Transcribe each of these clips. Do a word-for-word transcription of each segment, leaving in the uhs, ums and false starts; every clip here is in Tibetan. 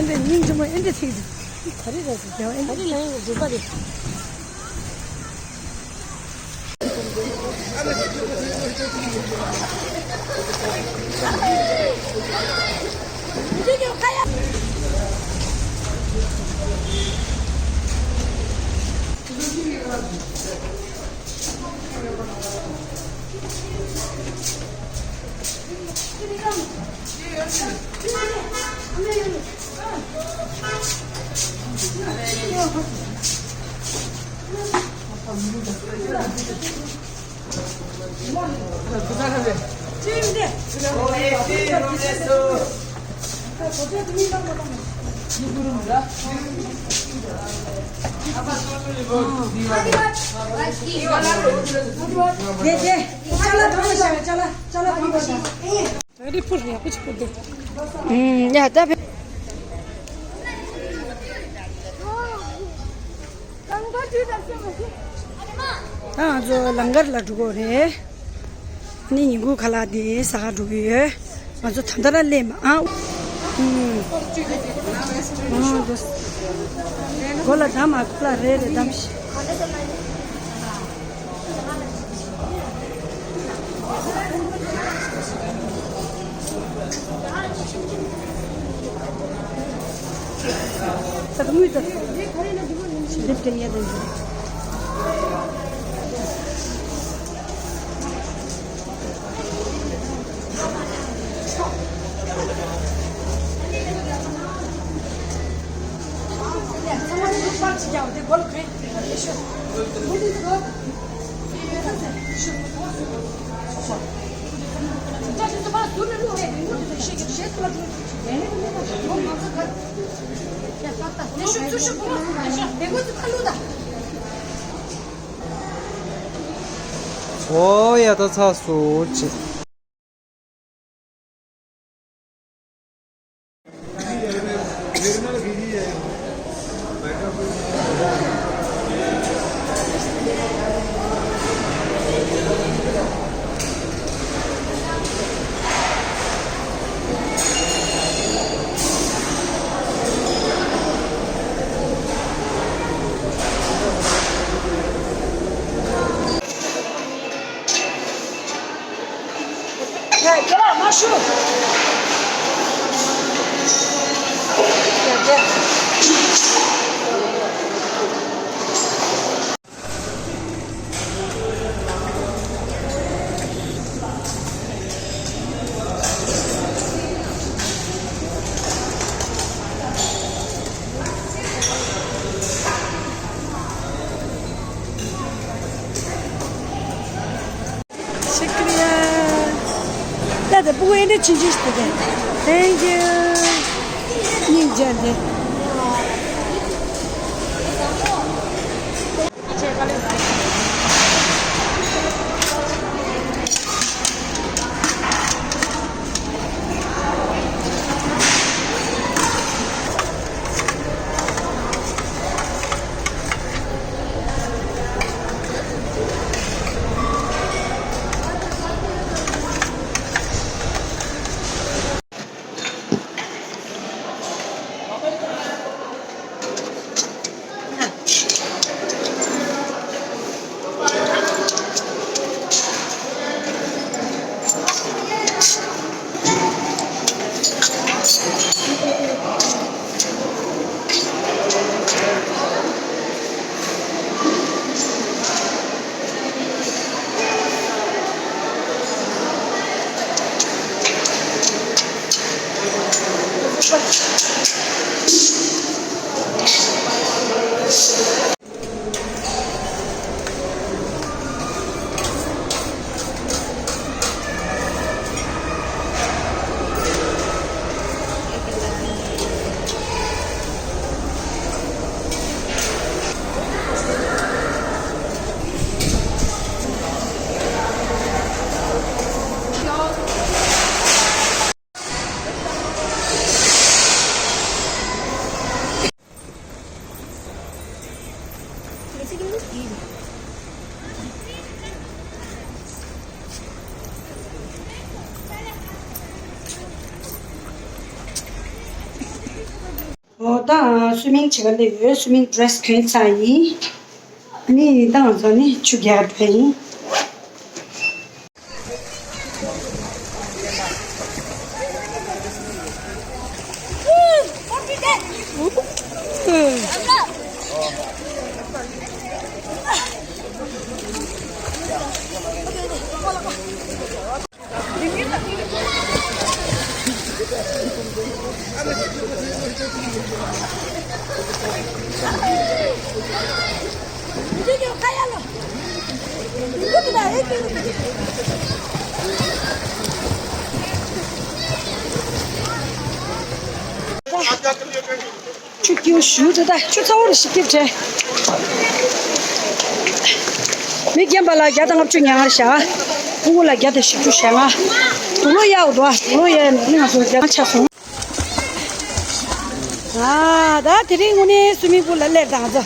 འདི་སྙིང་རྗེ་མོ་ཨེ་འདྲ་ཐིག་འདུག་ག་རེ་རེད་ཟེར་རྒྱལ་བ་ཨེ་འདྲ། ག་རེ་ལ་ཡོང་འདུག་པ་རེད། ཨ་རི་པུར་ཡག་པོ་ཅིག་པུར་དེ། ཨུམ། ཡ་ད་བེ། ད་ང་ཚོ་ལང་ཀར་ལ་འགྲོ་གི་རེད། ཨ་ནི་ཉིན་གུང་ཁ་ལག་དེ་ཟ་ག་འགྲོ་གི་ཡོད། ང་ཚོ་ད་ལྟ་ར་སླེབས་མ་ཨ། ཨུམ། ཨ་འདུག་སྒོ་ལ་བསྡམས་མ། སྒོ་ལ་རེ་རེ་བསྡམས་ཤིག་ཨོ་ཡ། ད་ཚར་སོང་ཅིག་ཤུ་ཀྲི་ཡ། ད་ད་སྤུ་གུ་ཨེ་འདྲ་ཆུང་ཆུང་ཞིག་འདུག་གས། Thank you. སྙིང་རྗེ་འདི། ད་སུའི་མིང་བྱེད་ག་སླེབས་ཡོད། སུའི་མིང་ཌི་རེ་སི་གྱོན་ཚར་ཡིན། ཨ་ནི་ད་ང་ཚོ་ནི་ཆུ་རྒྱག་འགྲོ་ཡིན། ཆུ་སྐྱིད་པོ་ཞུ་དེ་ད་ཆུ་ཚ་བོ་རེ་ཞིག་སྐྱིད་བྲལ། མི་རྒན་པ་ལ་བརྒྱ་དང་ལྔ་བཅུ་ཉེར་ལྔ་བཞག་སྤུ་གུ་ལ་བརྒྱ་དང་བཞི་བཅུ་ཞེ་ལྔ། དུག་ལོག་གཡར་འདུག་དུག་ལོག་གཡར་ནས་ང་ཚོ་བརྒྱ་ལྔ་ཆགས་སོང་། ཨ་ད་དེ་རིང་དངོས་གནས་སུའི་མིང་པུལ་ལ་སླེབས་དང་ཚོ།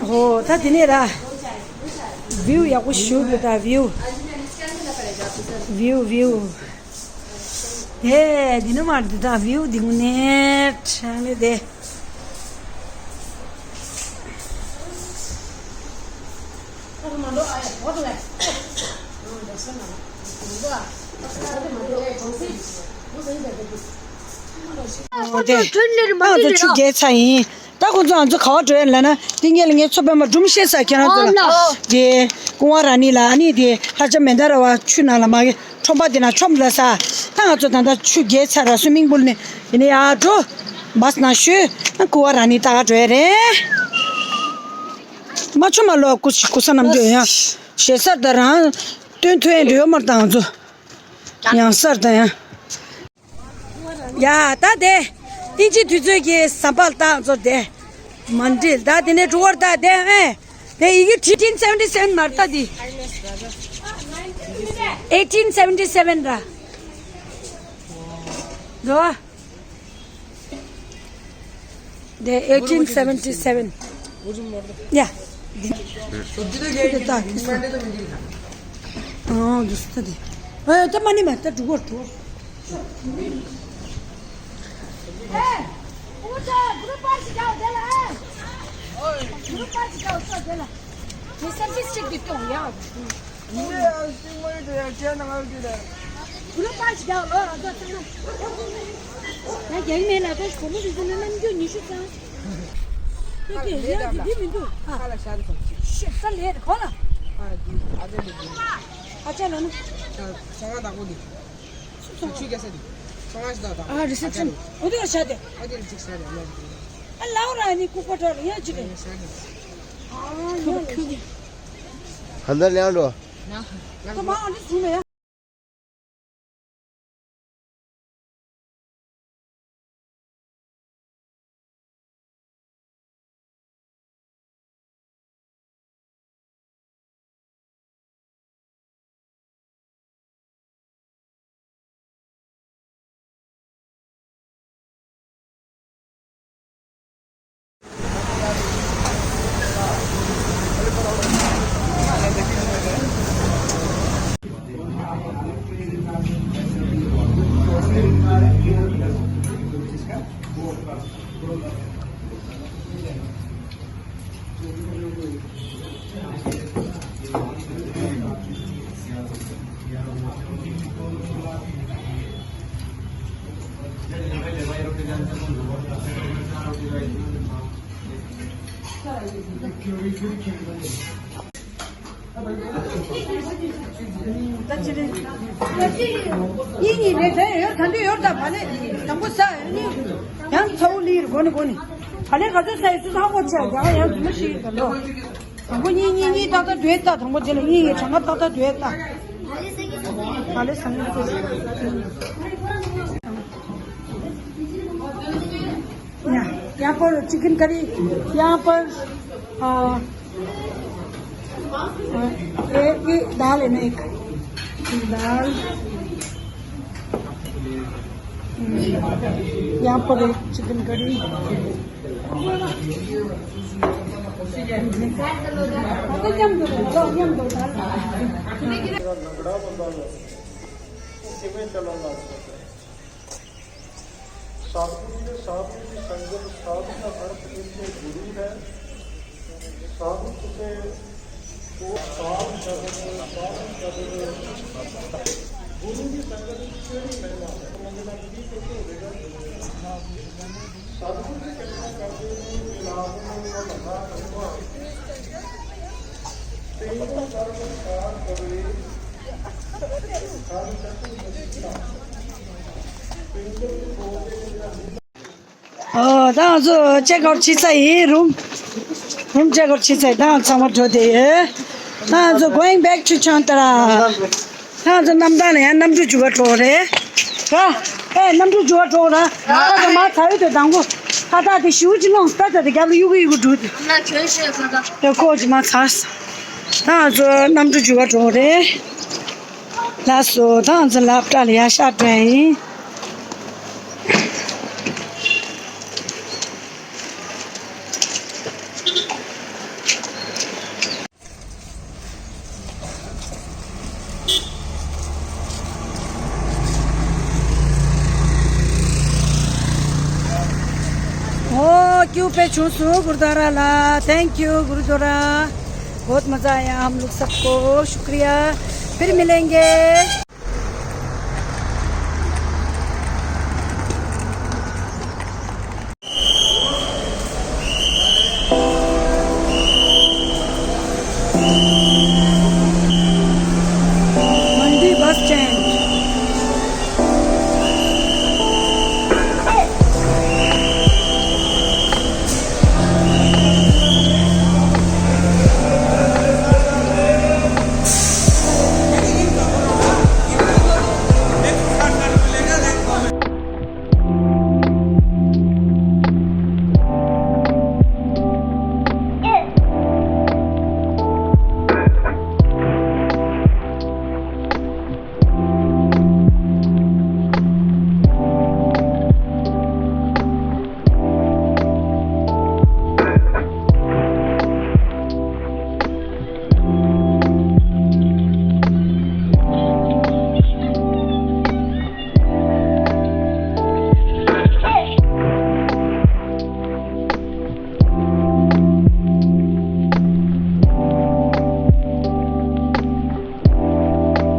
ཧོ། ད་དེ་ནས་ར། བིའུ་ཡག་པོ་ཞུ་དགོས་ད་བིའུ། བིའུ་བིའུ། ཧེ། འདི་ནི་མར་འདི་ད་བིའུ་འདི་ངུ་ནས་ཁྲང་ནས་དེ། ཨོ་དེ། ད་ང་ཚོ་ཆུ་རྒྱག་ཚར་ཡིན། ད་ཁོང་ཚོ་ང་ཚོ་ག་བ་འགྲོ་ཡ་ལབ་ན་དེ་སྔོན་ལ་ངས་མཚོ་པདྨ་སྒྲོམ་བཤད་ས་ཁྱེད་རང་ཚོ་ལ། ཨོ་ལ། དེ་ཀུང་ཝང་ར་ནི་ལ་ཨ་ནི་དེ་ལྷ་ལྕམ་མན་དཱ་ར་བ་ཆུ་ནང་ལ་མ་གི་ཁྲོམ་པ་དེ་ན་ཁྲོམ་ལ་ས། ད་ང་ཚོ་ད་ལྟ་ཆུ་རྒྱག་ཚར་ར་སུའི་མིང་པུལ་ནས་ཡིན་ན་ཡར་འགྲོ། བཱས་ནང་ཞོན། ཀུང་ཝང་ར་ནི་ད་ག་འགྲོ་ཡ་རེད། མ་ཆུ་མ་ལོ་ཀུ་ཀུ་ས་ནམ་འགྲོ་ཡ། ཞེ་སར་ད་རང་སྟོན་ཐོན་འགྲོ་ཡོད་མར་ད་ང་ཚོ་ཡང་སར་ད་ཡང་། ཡ་ད་དེ། ཨིན་ཇི་དུས་ཚོད་ཀྱི་ཟམ་པ་ལ་ད་ང་ཚོ་དེ། མ་འགྲིལ་ད་དེ་ནས་འགྲོ་བར་ད་དེ་ཨེ། དེ་ཡི་གེ་eighteen seventy seven མར་ད་དེ། eighteen seventy seven ར། འགྲོ། དེ་eighteen seventy seven ཡ། དེ་ད་དེ་ས། ཨོ་དེ་ས་དེ། ཨེ་ད་མ་ནི་མ་ད་འགྲོ་བར་འགྲོ། ཨ་རི་སེབ་ཤན། ཨོ་དེ་ལ་བྱ་དེ། ཨ་ལའོ་ར་ནི་ལྐུགས་པ་འདྲ་རེད་ཡ་ཅི་རེད། ཨ་ཡ་ལ་ཤི། ཧན་ད་ལེང་འགྲོ། ད་མ་ཨ་ནི་བཟུང་ནས་ཡ། གཉིས་གཉིས་རེད། ད་ཡོད། ད་འདི་ཡོད། ད་བ་ལེ་དང་པོ་ས་ཡོད་ནི་ཡང་ཚ་བོ་ལིར་གོ་ནི་གོ་ནི་བ་ལེ་ག་ཚོད་ས་ཡོད་ཚུལ་ཧ་གོ་ཆ་རྒྱ་ཡང་རྫུན་མ་ཞིག་ཡོད་ད་ལོ། དང་པོ་གཉིས་གཉིས་གཉིས་ཏག་ཏག་འགྲོ་ཡས་ལྟ། དང་པོ་དེ་ལ་གཉིས་ཡས་གྲངས་ཀ་ཏག་ཏག་འགྲོ་ཡས་ལྟ། ཧ་ལས་སང་ཉིན་ཚེ། यहाँ पर chicken curry, यहाँ पर, आ, आ, ये, ये दाल है ना एक, दाल, हम्म, यहाँ पर एक चिकन करी। ਲੰਗੜਾ ਬੰਦਾ ਵਾ, ਉਹ ਕਿਵੇਂ ਚੱਲਣ ਲੱਗ ਸਕਦਾ? ਸਤਿਗੁਰੂ ਦੇ ਸਾਧੂ ਦੀ ਸੰਗਤ, ਸਾਧੂ ਦਾ ਅਰਥ ਇੱਥੇ ਗੁਰੂ ਹੈ। ਸਾਧੂ ਕਿਸੇ ਉਹ ਸਾਧ ਸ਼ਬਦ, ਸਾਧ ਸ਼ਬਦ, ਗੁਰੂ ਦੀ ਸੰਗਤ ਵਿੱਚ ਕਿਹੜੀ ਮਹਿਮਾ ਹੈ? ཨོ། ད་ང་ཚོ་ཅེག་ཨའུཊ་བྱེད་ས་ཡིན། རུམ། རུམ་ཅེག་ཨའུཊ་བྱེད་ས་ཡིན། ད་ང་ཚང་མ་འགྲོ་བསྡད་ཡོད། ད་ང་ཚོ་going back to Chantra. ད་ང་ཚོ་གནམ་ཐང་ལ་ཡང་གནམ་གྲུ་རྒྱུག་ག་འགྲོ་གི་རེད། ར། ཨེ། གནམ་གྲུ་རྒྱུག་ག་འགྲོ་གི་ར། ད་ད་མ་ཚ་ཡོད་དེ་དང་པོ། ཁ་ཐག་དེ་ཞུ་ཅི་ལོང་ད་ད་དེ་རྒྱབ་ལ་གཡུག་གི་གཡུག་གི་འགྲོ་དེ། ད་ཁོ་ཅི་མ་ཚ། ད་ང་ཚོ་གནམ་གྲུ་རྒྱུག་ག་འགྲོ་གི་རེད། ལགས་སོ། ད་ང་ཚོ་སློབ་གྲྭ་ལ་ཡར་ཤར་འགྲོ་ཡིན། ओ क्यों पे छू सु गुरुद्वारा ला। Thank you gurdwara. बहुत मज़ा आया हम लोग सबको। शुक्रिया। फिर मिलेंगे।